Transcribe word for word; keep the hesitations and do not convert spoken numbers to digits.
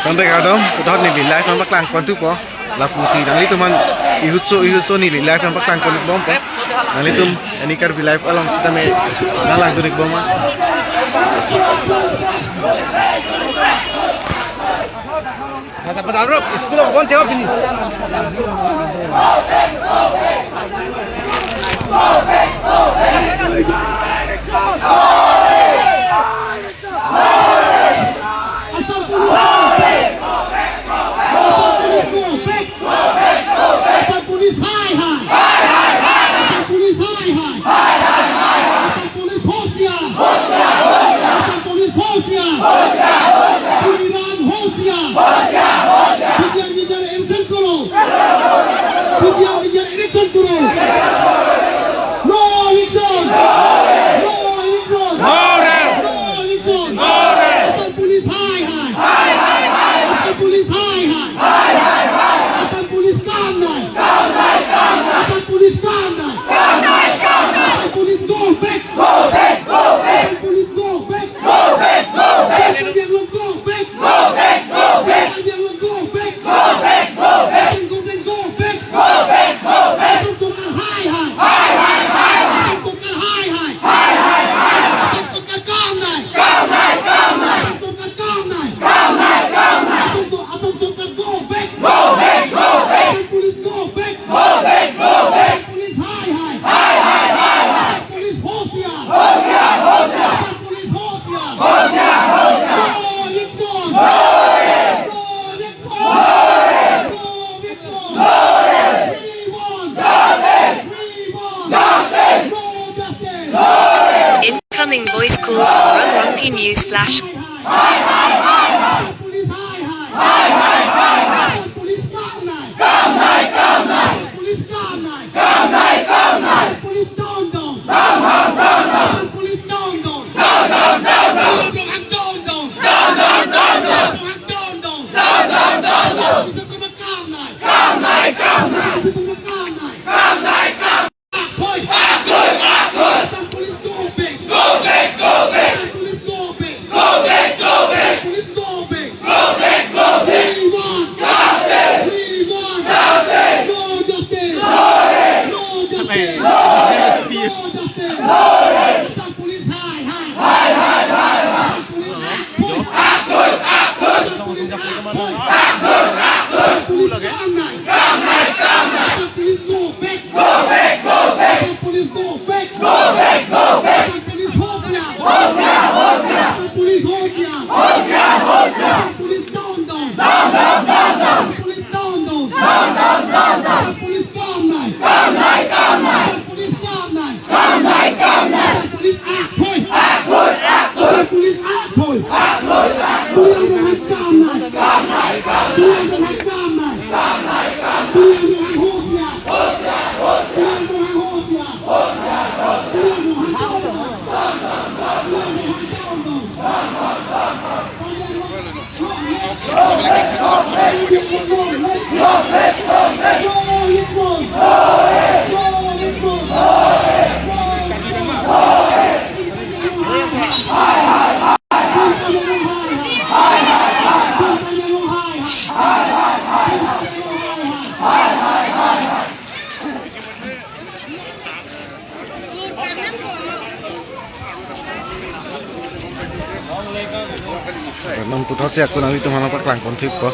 Tangte kardom, puthot neli live nangpaklang pon thupo. Lapusi nanglitum aphan ahutso ahutso neli live nangpaklang pon bompo. Nanglitum ani Karbi Live along sitame nanglang dun-ik bomma. School of Bonte Opini. Assam Police, go back! Assam Police, go back! Assam Police, high, high! Assam Police, high, high! Assam Police, hoshiar! Assam Police, hoshiar! Tuliram, hoshiar! P T R P T R action koro! P T R P T R action koro! No eviction! No eviction! No eviction! Assam Police, high, high! Assam Police, high, high! Assam Police, kam nai! Assam Police, kam nai! Assam Police, go back! Go back! Go back! Assam Police, go back! Go back! Go back! Karbi Anglong, go back! Go back! Go back! Karbi Anglong, go back! Go back! Go back! Assam government, go back! Go back! Go back! Assam Sorkar, high, high! High, high, high! Assam Sorkar, high, high! High, high, high! Assam Sorkar, kam nai! Kam nai, kam nai! Assam Sorkar, kam nai! Kam nai, kam nai! Assam Sor-, Assam Sorkar, go back! Go back! Go back! Assam Police, go back! Go back! Go back! Assam Police, high, high! High, high, high, high! Assam Police, hoshiar! Hoshiar! Hoshiar! Assam Police, hoshiar! Hoshiar! Hoshiar! No eviction! No eviction! No eviction! No eviction! No eviction! No eviction! We want justice! We want justice! No justice! No eviction! Incoming voice call from Rongrongpi News Flash. Assam Police, high, high! High, high, high, high! Assam Police, kam nai! Kam nai, kam nai! Assam Police, kam nai! Kam nai, kam nai! Assam Police, down, down! Down, down, down, down! Assam Police, down, down! Down, down, down, down! Down, down, down, down! Down, down, down, down! Down, down, down, down! Assam Police, kam nai! Kam nai, kam nai! Assam Police, kam nai! Kam nai, kam nai! Hoi! Hoi! Assam Police, go back! Go back! Go back! Assam Police, go back! Go back! Go back! Assam Police, go back! Go back! Go back! We want justice! We want justice! No justice! No justice! No justice! No justice! Assam Police, high, high! High, high, high, high! Assam Police, high! Police, kam nai! Kam nai, kam nai! Assam Police, go back! Go back, go back! Assam Police, go back! Go back, go back! Assam Police, hoshiar! Hoshiar, hoshiar! Assam Police, hoshiar! Hoshiar, hoshiar! Assam Police, down, down! Down, down, down, down! Assam Police, down, down! Down, down, down, down! Assam Police, kam nai! Kam nai, kam nai! Kam nai, kam nai! Assam Police, act, hoi! Act, hoi! Act, hoi! Assam Police, act, hoi! Act, hoi! Act, hoi! Tuliram aphan kam nai! Kam nai, kam nai! Tuliram aphan kam nai! Kam nai, kam nai! Tuliram aphan hoshiar! Hoshiar, hoshiar! Tuliram aphan hoshiar! Hoshiar, hoshiar! Tuliram aphan down, down! Down, down, down, down! Tuliram aphan down, down! Down, down, down, down! Non puthot si ako nanglitum aphan paklang pon thupo.